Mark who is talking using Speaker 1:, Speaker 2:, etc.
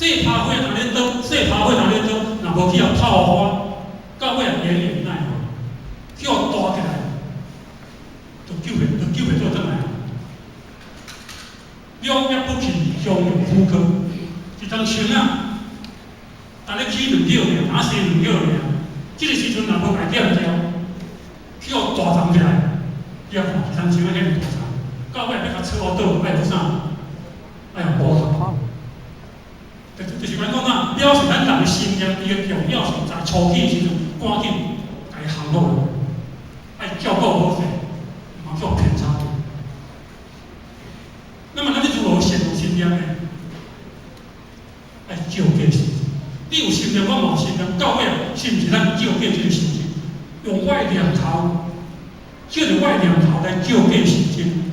Speaker 1: 細拍火若咧轉，細拍火若咧轉，若無去予透花，到尾也炎炎耐火，去予大起來，就救袂倒轉來。兩葉不起，相用枯柯。一叢樹仔，逐日起兩秒爾，若生兩秒爾，這個時陣若無共剪掉，去予大叢起來，你也看，一叢樹仔遐爾大叢，到尾欲共锉倒，愛予啥？愛予斧頭。就是講講啊，表示咱人的心念，伊的重要性在初起的時陣，趕緊共伊烘好，愛照顧好勢，毋通去偏差。那麼咱欲如何善用心念呢？愛照見心。你有心念，我嘛有心念，到尾是毋是咱照見這個心情？用我的念頭，借著我的念頭來照見心情。